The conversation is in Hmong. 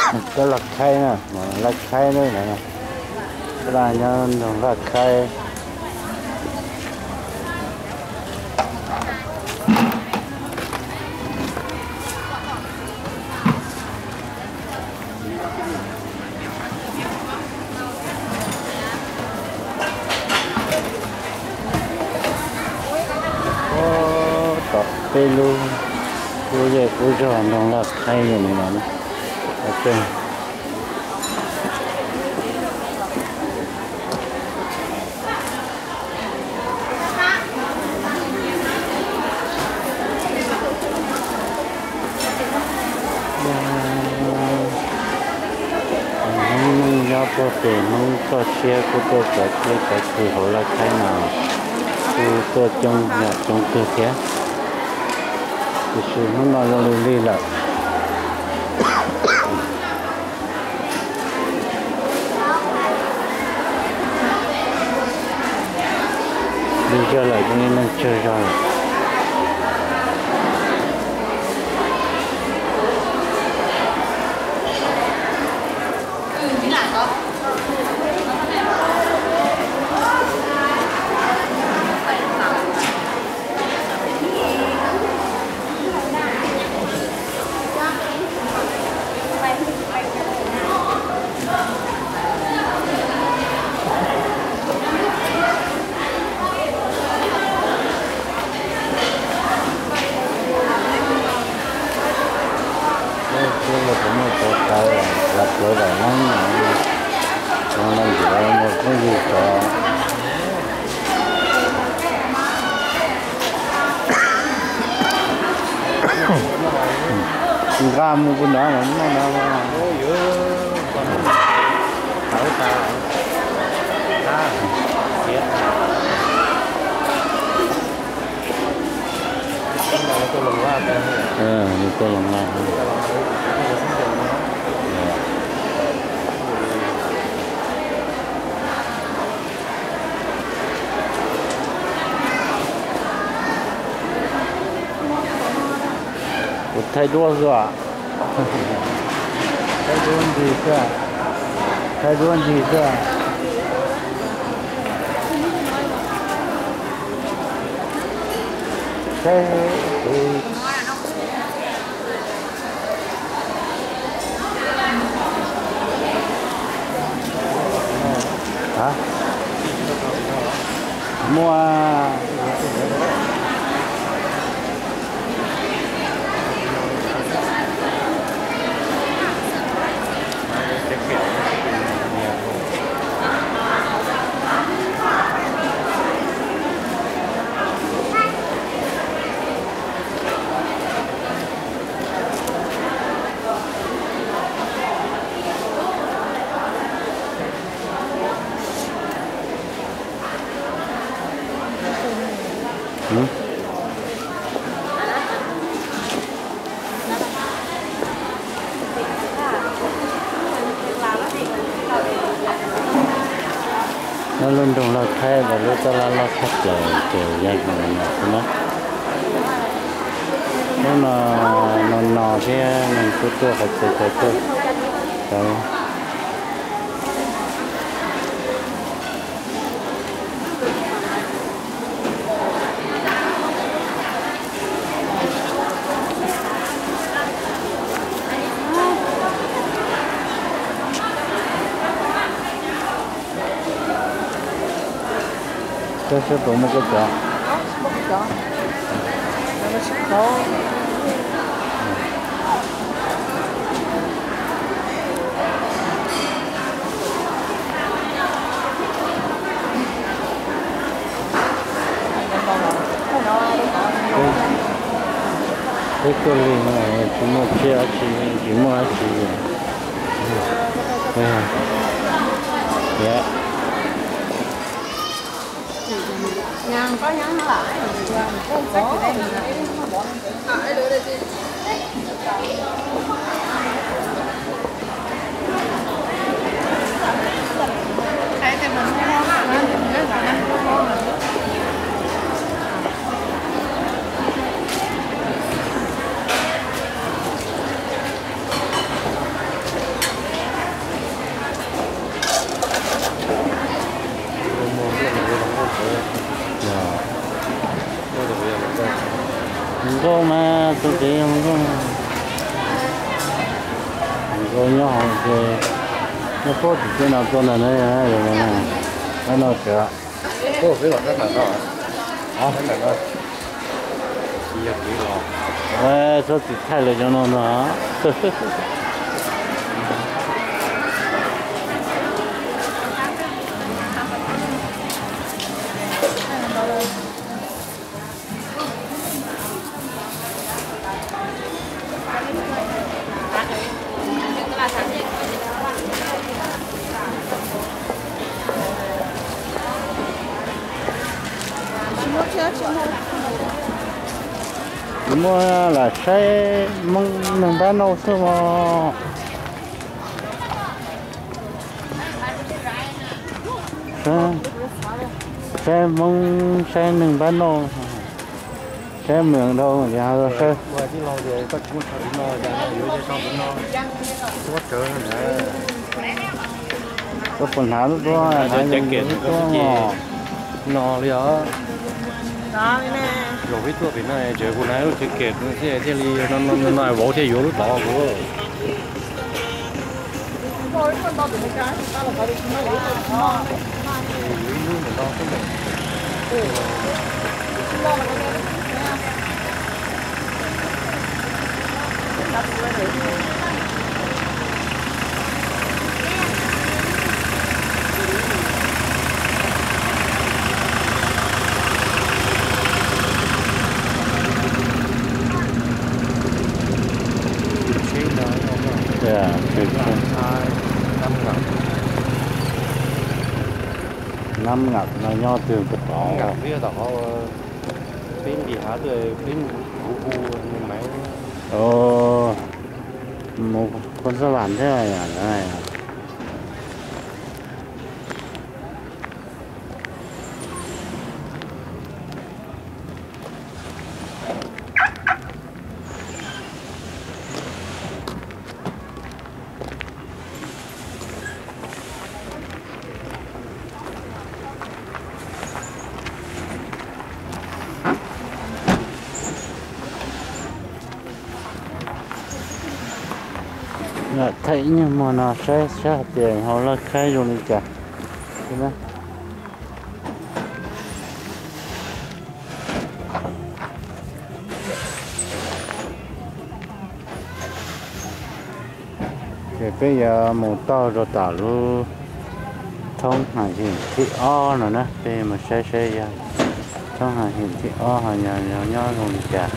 Cov Laj Khaib na, Laj Khaib na, Laj nyob nroog Laj Khaib. Tom peb lub, lub zej qub zog nroog Laj Khaib li no. Hmoob Neej Yob puag pem Hmoob txoj siab kuj tuaj txov siab txov xwm hauv Laj Khaib no kuj tuaj coob yam coob kawg thiab, tiam sis hnub no zoo li lig lawm. Lig zog lawm, neeg tsawg zog lawm. Peb los puas muaj cov tawv los plawv daim neeb no, cov no ntxim los muaj phooj ywg cov. Nqa mus kuv nrad los noj no. Tuaj los nqa. Kuv thaij duab xwb. Thaij duab ntxig xwb. Thaij duab ntxig xwb. Muaj. Nyob lub nroog Laj Khaib ntawm lub taj laj loj tshaj plaws ces yog no xwb na. Hnub no no no thiab neeg tuaj tuaj qhov txhia chaw tuaj. Koj sab tus muaj koj cov. Peb tuaj lig no tsis muaj tsiaj dab tsi, tsis muaj dab tsi li. Mas tus tsev zoo nkauj, zoo nkauj nyob hauv ces nyob puag tim teb no tuaj ntawm no, no sawv. Txhob txwm thaij lawv cov no no. Tsis muaj lam saib Hmoob neeg npab noj xwb mog. Saib Hmoob, saib neeg npab noj, saib mws dhau ces saib. Koj puas hnav lub tuab no li os? Zaum peb tuaj pem no tseem kuv hnav lub jacket xwb thiaj li no, vauv thiaj yuav lub tod kuv. Nab ngam no nyob twg puag tod? Peb nti hav twb peb hu hu mus Maiv, mus Khuam Xab Vam thiab. Lam thaij ib nyuag muag no saib seb hais tias hauv laj khaib zoo li cas. Ces peb yuav mus taug rau tom lub thoob has him thib ob no na, peb mus saib saib yog thoob has him thib ob ho yog nyob zoo li cas.